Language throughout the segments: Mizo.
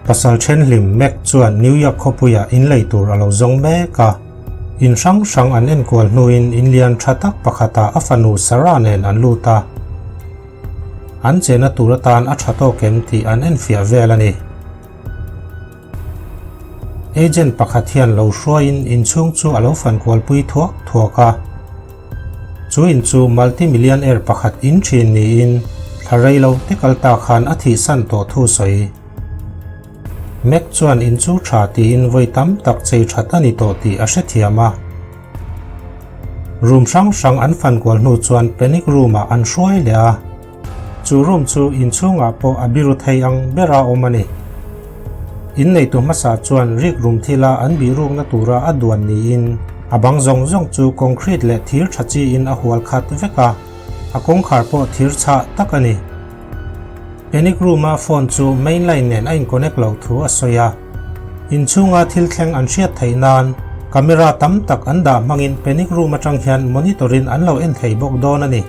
Pasal thenhlim Mac chuan New York khawpuiah in lei tur a lo zawng mek a. In hrang hrang an enkual hnuin in lian tha tak pakhatah a fanu Sarah nen an lut a. An chena tur atan a tha tawk em tih an enfiah vel a ni. Agent pakhat hian lo hruaiin inchhung chu a lo fankualpui thuak thuak a. Chu in chu multi-millionaire pakhat in thin niin thla rei lo te kal ta khan a thihsan tawh thu sawi. Mac chuan in chu tha tiin vawi tam tak chei that a ni tawh tih a hrethiam a. Room hrang hrang an fankual hnu chuan panic room-ah an hruai leh a. Chu room chu inchhungah pawh a biru thei ang bera awm a ni. Inneitu hmasa chuan rik rum thila an bihrukna tura a duan niin a bang zawng zawng chu concrete leh thir tha chiin a hual khat vek a, a kawngkhar pawh thir chhah tak a ni. Panic room-a phone chu main line nen a in-connect loh thu a sawi a. Inchhunga thil thleng an hriat theih nan camera tam tak an dah hmangin panic room atang hian monitor-in an lo en thei bawk dawn a ni.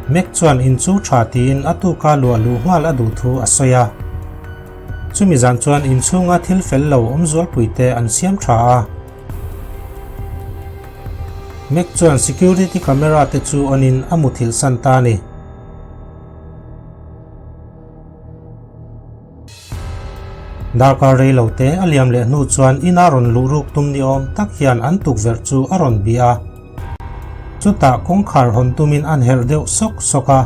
Mac chuan in chu tha tiin a tuka luah luh nghal a duh thu a sawi a. Chumi zan chuan inchhunga thil fel lo awm zualpuite an siam tha a. Mac chuan security camera te chu on in a muthilh san ta a ni. Darkar rei lo te a liam leh hnu chuan ina rawn luh ruk tum ni awm tak hian an tukverh chu a rawn bih a. Chutah kawngkhar hawn tumin an herh deuh sawk sawk a,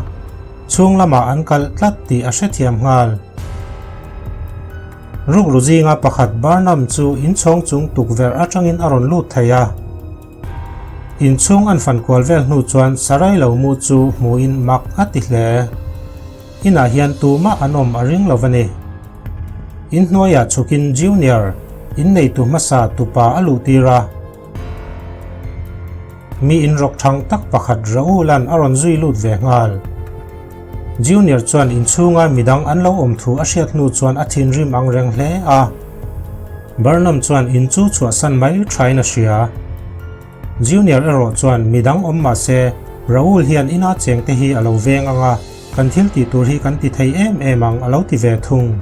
chhung lamah an kalh tlat tih a hrethiam nghal. Rukru zinga pakhat Barnum chu inchhawng chung tukverh atangin a rawn lut thei a. Inchhung an fankual vel hnu chuan Sarai lo mu chu hmuhin mak a ti hle. Inah hian tumah an awm a ring lo va ni. Inhnuaiah chhukin Junior, inneitu hmasa tupa a luhtir a. Mi inrawk thang tak pakhat Raul-a'n a rawn zui lut ve nghal. Junior chuan inchhunga midang an lo awm thu a hriat hnu chuan a thinrim ang reng hle a. Burnham chuan in chu chhuahsan mai thain a hria. Junior erawh chuan midang awm mah se Raul hian ina chengte hi a lo veng ang a, kan thil tih tur hi kan ti thei em em ang a lo ti ve thung.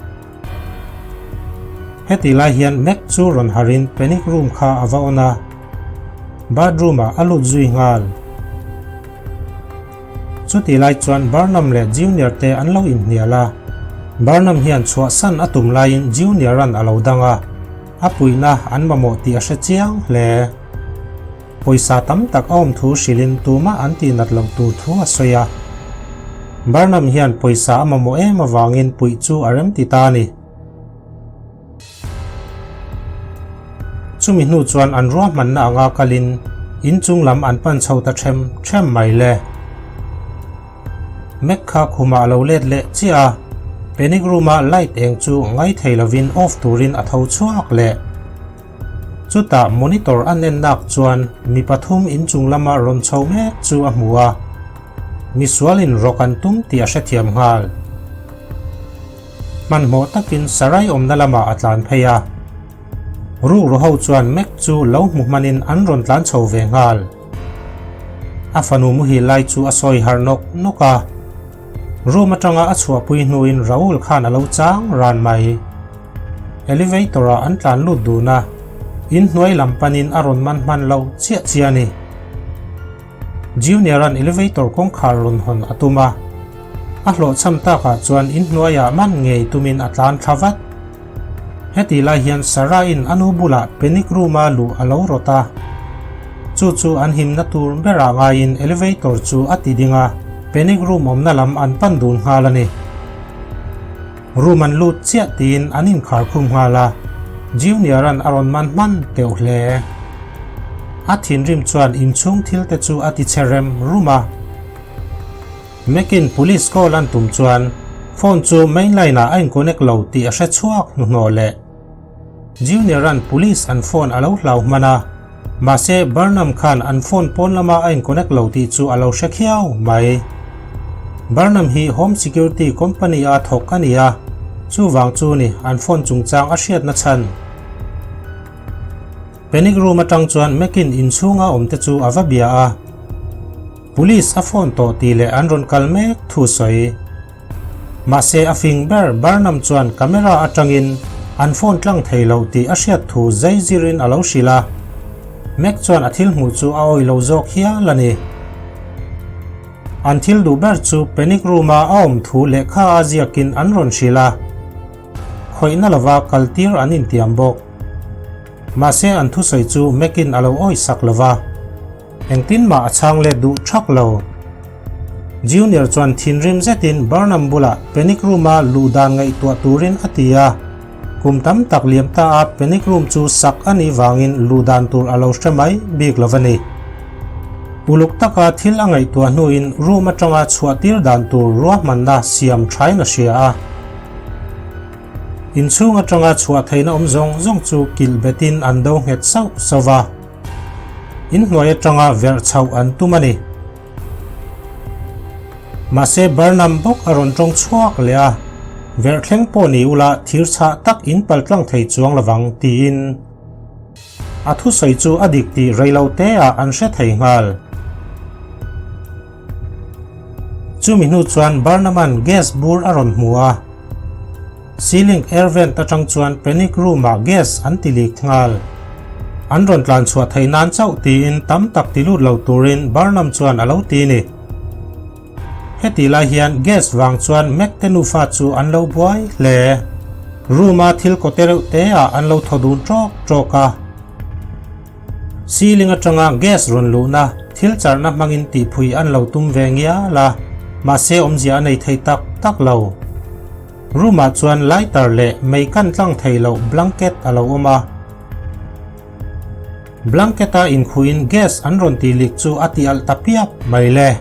Heti lai hian Mac chu rawn harin panic room kha a va on a, bathroom ah a lut zui nghal. Chuti lai chuan Barnum leh Junior te an lo inhnial a, Barnum hian chhuahsan a tum laiin Junior-a'n a lo dang a, a puihna an mamawh tih a hre chiang hle. Pawisa tam tak a awm thu hrilhin tumah an tihnat loh tur thu a sawi a. Barnum hian pawisa a mamawh em avangin puih chu a remti ta a ni. Chumi hnu chuan an ruahmanna anga kalin inchung lam an pan chho ta ṭhem ṭhem mai le. Mac kha khumah a lo let leh chiah a, panic room-a light eng chu ngai thei lovin off turin a tho chhuak leh. Chutah monitor a nen nak chuan mi pathum inchung lama rawn chho mek chu a hmu a, misualin rawk an tum tih a hrethiam nghal. Hmanhmawh takin Sarai awmna lamah a tlan phei a, rukru ho chuan Mac chu lo hmu hmanin an rawn tlan chho ve nghal. A fanu muhil lai chu a sawi harh nawk nawk a, room atanga a chhuahpui hnuin Raul khan a lo chang ran mai. Elevator-ah an tlan lut dun a, in hnuai lam panin a rawn man hman lo chiah chiah a ni. Junior-a'n elevator kawngkhar rawn hawn a tum a, a hlawhchham takah chuan in hnuaiah man ngei tumin a tlan thla vat. Heti lai hian Sarah-in a nu bulah panic room-a luh a lo rawt a, chu chu an himna tur berah ngaiin elevator chu a ti ding a, panic room awmna lam an pan dun nghal a ni. Room an lut chiah tiin an inkhar khum nghal a, Junior-a'n a rawn man hman teuh hle. A thinrim chuan inchhung thil te chu a ti che rem rum a. Mac-in police call an tum chuan phone chu main line-ah a in-connect lo tih a hre chhuak hnuhnawh leh. Junior-a'n police an phone a lo hlau hman a, mahse Burnham khan an phone pawn lama a in-connect lo tih chu a lo hre khiau mai. Burnham hi home security company-a thawk a ni a, chuvang chu ni an phone chungchang a hriatna chhan. Panic room atang chuan Mac-in inchhunga awmte chu a va bia a, police a phone tawh tih leh an rawn kal mek thu sawi. Mahse a fing ber Barnum chuan camera atangin an phone tlang thei lo tih a hriat thu zai zirin a lo hrilh a. Mac chuan a thil hmuh chu a awih lo zawk hial a ni. An thil duh ber chu panic room a a awm thu lehkha a ziakin an rawn hrilh a. Khawihna lova kaltir an intiam bawk. Mahse an thusawi chu Mac-in a lo awih sak lova. Engtin mah a chhang let duh thak lo. Junior chuan thinrim zetin Burnham bulah panic room-a luh dan ngaihtuah turin a ti a. Kum tam tak liam ta a panic room chu sak a nih vangin luh dan tur a lo hre mai bik lo a ni. Uluk taka thil a ngaihtuah hnuin room atanga chhuah tir dan tur ruahmanna siam thain a hria a. Inchhung atanga chhuah theihna awm zawng zawng chu kilh betin an do nghet sauh sauh va. Inhnuai atanga verh chhoh an tum a ni. Mahse Barnum bawk a rawn tawng chhuak leh a, Verh thleng pawh ni ula thir chhah tak in pal tlang thei chuang lovang tiin a thusawi chu a dik tih reilo te ah an hre thei nghal. Chumi hnu chuan Barnum-a'n gas bur a rawn hmu a. Ceiling air vent atang chuan panic room ah gas an ti lik nghal. An rawn tlan chhuah theih nan chauh tiin tam tak ti lut lo turin Barnum chuan a lo ti ni. Hetih lai hian gas vang chuan Mac te nufa chu an lo buai hle. Room a thil kawte reuh te ah an lo thaw dun tawk tawk a. Ceiling atanga gas rawn luhna thil charhna hmangin tihphui an lo tum ve ngial a, mahse awmzia a nei thei tak tak lo. Room ah chuan lighter leh mei kan tlang thei loh blanket a lo awm a. Blanket a inkhuhin gas an rawn tih lik chu a ti alh ta piap mai le.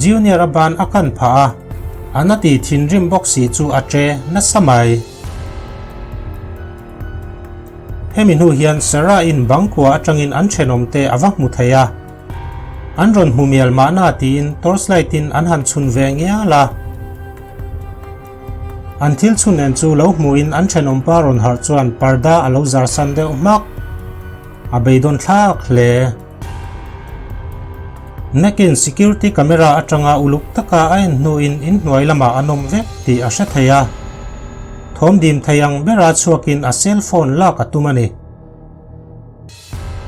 Junior a ban a kan phah a, a na ti thinrim bawk si chu a che nasa mai. Hemi hnu hian Sarah in bangkua atangin an thenawmte a va hmu thei a. An rawn hmu mial mahna tiin torchlight in an han chhun ve ngial a. An thil chhun en chu lo hmuhin an thenawmpa rawn harh chuan parda a lo zar san deuh hmak. A beidawn thlak hle. Nakin security camera atanga uluk taka a en hnuin inhnuai lamah an awm vek tih a hre thei a. Thawm dim thei ang bera chhuakin a cell phone lak a tum a ni.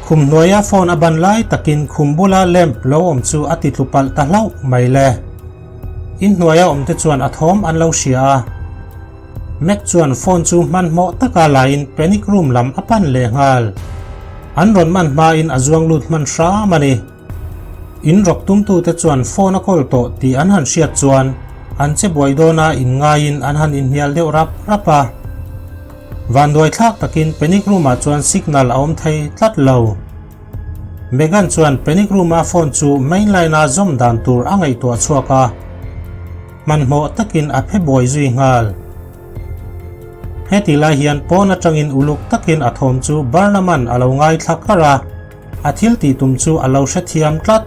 Khum hnuaia phone a ban lai takin khum bula lamp lo awm chu a ti tlu palh ta hlauh mai le. Inhnuaia awmte chuan a thawm an lo hria a. Mac chuan phone chu hmanhmawh taka laiin panic room lam a pan leh nghal. An rawn man hmain a zuang lut hman hram a ni. In rawk tumtute chuan phone a kawl tawh tih an han hriat chuan an che buai dawna inngaiin an han inhnial deuh rap rap a. Vanduai thlak takin panic room ah chuan signal a awm thei tlat lo. Megan chuan panic room a phone chu main line a zawm dan tur a ngaihtuah chhuak a, hmanhmawh takin a phe buai zui nghal. Heti lai hian pawn atangin uluk takin a thawm chu Barnum-a'n a lo ngaithla kar a, a thil tih tum chu a lo hrethiam tlat.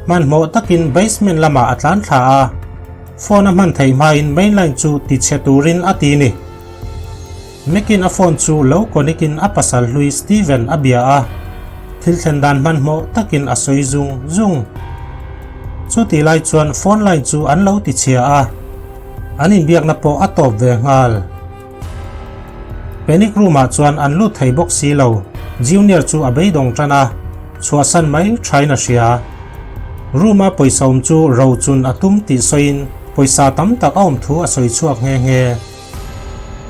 Hmanhmawh takin basement lamah a tlan thla a, phone a hman theih hmain main line chu ti chhe turin a ti ni. Mekin a phone chu lo connect in a pasal hlui Steven a bia a, thil thlen dan hmanhmawh takin a sawi zung zung. Chutih lai chuan phone line chu an lo ti chhia a, an inbiakna pawh a tawp ve nghal. Panic room ah chuan an lut thei bawk si lo, Junior chu a beidawng tan a, chhuahsan mai thain a hria. Room a pawisa awm chu ro chun a tum tih sawiin pawisa tam tak a awm thu a sawi chhuak nghe nghe.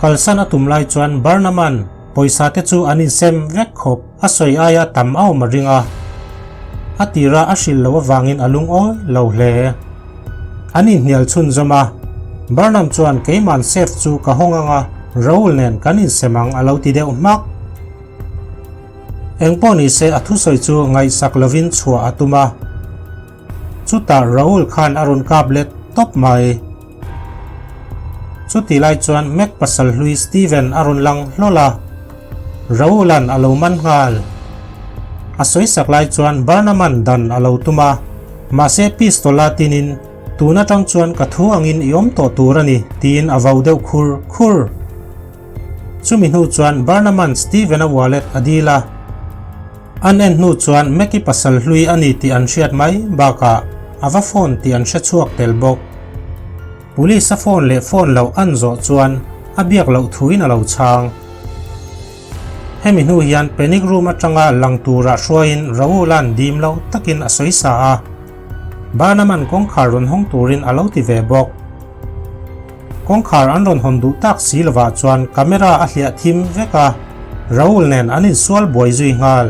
Kalsan a tum lai chuan Barnum-a'n pawisa te chu an insem vek khawp a sawi aia tam a awm a ring a, a tira a hrilh loh avangin a lungawi lo hle. An inhnial chhunzawm a, Barnum chuan keiman safe chu ka hawng ang a, Raoul nen kan insem ang a lo ti deuh hmak. Engpawh nise a thusawi chu ngaihsak lovin chhuah a tum a. Chutah Raoul khan a rawn kap let tawp mai. Chutih lai chuan Mac pasal hlui Steven a rawn lang hlawl a, Raoul-a'n a lo man nghal. A sawisak lai chuan Barnum-a'n dan a lo tum a, mahse pistol-a tinin, Tun atang chuan ka thu angin i awm tawh tur a ni, tiin a vau deuh khur khur. Chumi hnu chuan Barnum-a'n Steven-a wallet a dil a. An en hnu chuan Mac-i pasal hlui a ni tih an hriat mai bakah a va phone tih an hre chhuak tel bawk. Police a phone leh phone loh an zawh chuan a biak loh thuin a lo chhang. Hemi hnu hian panic room atanga lang tura hruaiin Raul-a'n dim lo takin a sawi sa a. Barnum-a'n kawngkhar rawn hawng turin a lo ti ve bawk. Kawngkhar an rawn hawn duh tak si lovah chuan camera a hliah thim vek a, Raul nen an insual buai zui nghal.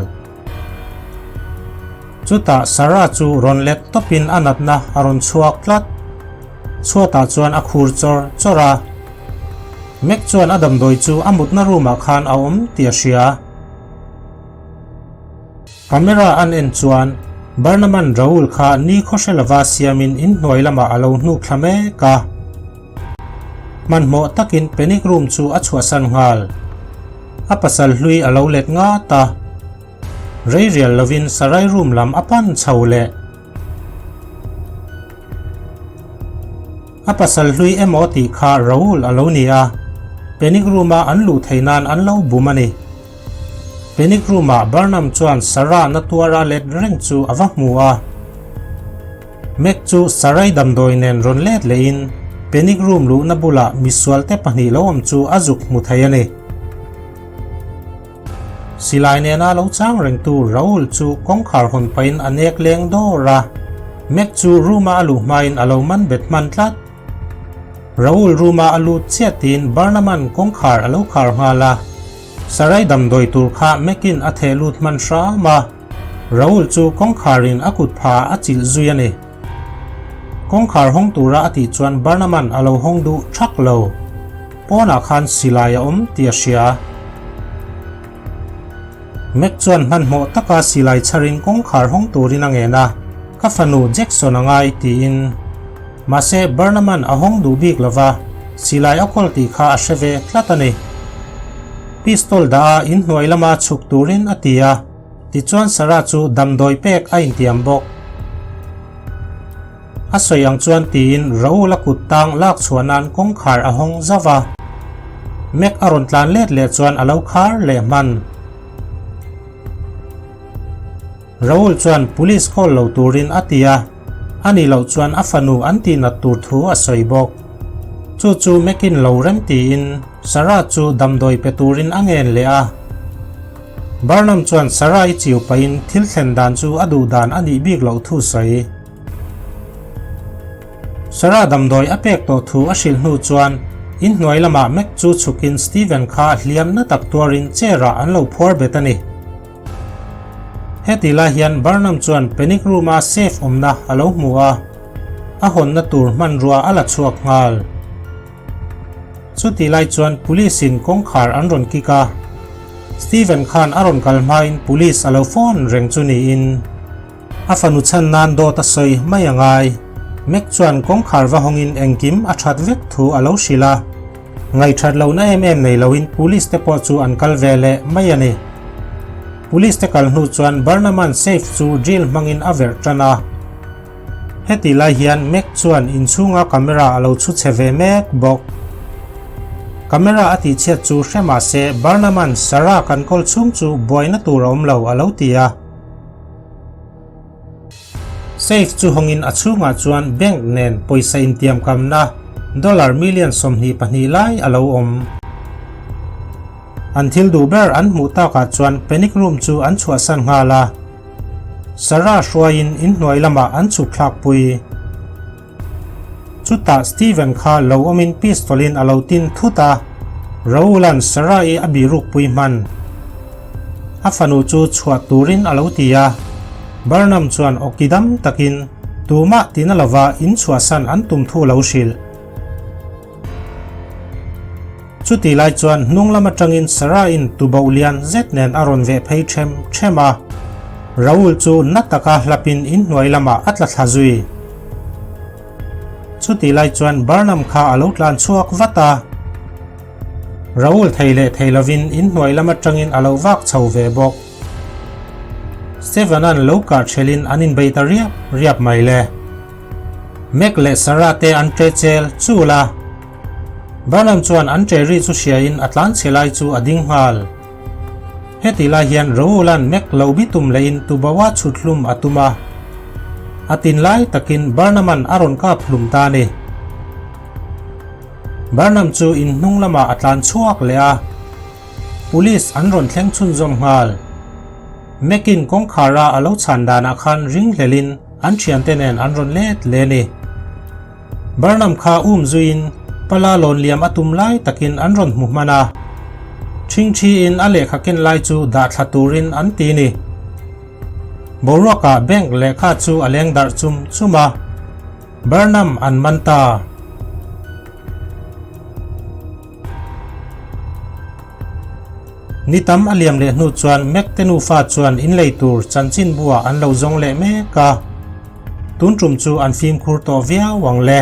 Chutah Sarah chu rawn let tawpin a natna a rawn chhuak tlat. Chhuatah chuan a khur chawr chawr a. Mac chuan a damdawi chu a mutna room ah khan a awm tih a hria. Camera an en chuan Barnum-a'n Raul kha ni khawhre lova siamin inhnuai lamah a lo hnuk thla mek a. Hmanhmawh takin panic room chu a chhuahsan nghal. A pasal hlui a lo let ngat a. Rei rial lovin Sarai room lam a pan chho leh. A pasal hlui emaw tih kha Raul a lo ni a, panic room-a an luh theih nan an lo bum a ni. Panic room-ah Barnum chuan Sarah na tuara let reng chu a va hmu a. Mac chu Sarai damdawi nen rawn let lehin panic room luhna bulah misualte pahnih lo awm chu a zuk hmu thei a ni. Silai nena lo chang rengtu Raul chu kawngkhar hawn pahin a nek leng dawr a, Mac chu room-a a luh hmain a lo man bet hman tlat. Raul room-a a lut chiah tiin Barnum-a'n kawngkhar a lo khar nghal a, Sarai damdawi tur kha Mac-in a theh lut hman hram a, Raul chu kawngkharin a kut pha a chilh zui a ni. Kawngkhar hawng tura a tih chuan Barnum-a'n a lo hawng duh thak lo. Pawnah khan silai a awm tih a hria. Mac chuan hmanhmawh taka silai chharin kawngkhar hawng turin a ngen a, Ka fanu Jackson a ngai tiin. Mahse Barnum-a'n a hawng duh bik lo va, silai a kawl tih kha a hre ve tlat a ni. Pistol dah a inhnuai lama chhuk turin a ti a. Tichuan Sarah chu damdawi pek a intiam bawk. A sawi ang chuan tiin Raul a kut tang lak chhuah nan kawngkhar a hawng zauh a. Mac a rawn tlan let leh chuan a lo khar leh hman. Raul chuan police call lo turin a ti a, a nih loh chuan a fanu an tihnat tur thu a sawi bawk. Chu chu Mac-in lo rem tiin Sarah chu damdawi pe turin a ngen leh a. Barnum chuan Sarah-i chiu pahin thil thlen dan chu a duh dan a nih bik loh thu sawi. Sarah damdawi a pek tawh thu a hrilh hnu chuan inhnuai lamah Mac chu chhukin Steven kha hliam na tak tuarin chair-ah an lo phuar bet a ni. Heti lai hian Barnum chuan panic room-a safe awmna a lo hmu a, a hawnna tur hmanrua a la chhuak nghal. Chutih lai chuan Police in kawngkhar an rawn kick a, Steven khan a rawn kal hmain Police a lo phone reng chu niin a fanu chhan nan dawt a sawi mai a ngai. Mac chuan kawngkhar va hawngin engkim a that vek thu a lo hrilh a, ngaihthat lohna em em nei loin Police te pawh chu an kal ve leh mai a ni. Police te kal hnu chuan Barnum-a'n safe chu drill hmangin a verh tan a. Heti lai hian Mac chuan inchhunga camera a lo chhu chhe ve mek bawk. Camera a tihchhiat chu hre mah se Barnum-a'n Sarah kan kawl chhung chu buaina tur a awm lo a lo ti a. Safe chu hawngin a chhungah chuan bank nen pawisa intiamkamna dollar million 22 lai a lo awm. An thil duh ber an hmuh takah chuan panic room chu an chhuahsan nghal a. Sarah hruaiin inhnuai lamah an chhuk thlakpui. Chutah Steven kha lo awmin pistol-in a lo tin thut a, Raul-a'n Sarah-i a bihrukpui hman. A fanu chu chhuah turin a lo ti a, Barnum chuan awki dam takin tumah tina lova inchhuahsan an tum thu lo hrilh. Chutih lai chuan hnung lam atangin Sarah-in tuboh lian zet nen a rawn veh phei them them a. Raul chu na taka hlapin inhnuai lamah a tla thla zui. Chutih lai chuan Barnum kha a lo tlan chhuak vat a. Raul thei leh thei lovin inhnuai lam atangin a lo vak chho ve bawk. Steven-a'n lo kah thelin an inbei ta riap riap mai le. Mac leh Sarah te an ṭe chel chul a. Barnum chuan an ṭe ri chu hriain a tlan chhe lai chu a ding nghal. Heti lai hian Raul-a'n Mac lo bi tum lehin tuboa chhut hlum a tum a. A tin lai takin Barnum-a'n a rawn kap hlum ta a ni. Burnham chu in hnung lamah a tlan chhuak leh a, Police an rawn thleng chhunzawm nghal. Mac-in kawngkhara a lo chhan danah khan ringhlelin an thiante nen an rawn let leh a ni. Burnham kha um zuiin pala lawn liam a tum lai takin an rawn hmu hman a. Ṭhingṭhiin a lehkha ken lai chu dah thla turin an ti ni. Boruakah bank lehkha chu a leng darh chum chum a. Burnham an man ta. Ni tam a liam leh hnu chuan Mac te nufa chuan inlei tur chanchinbuah an lo zawng leh mek a. Tun tum chu an fimkhur tawh viau ang le.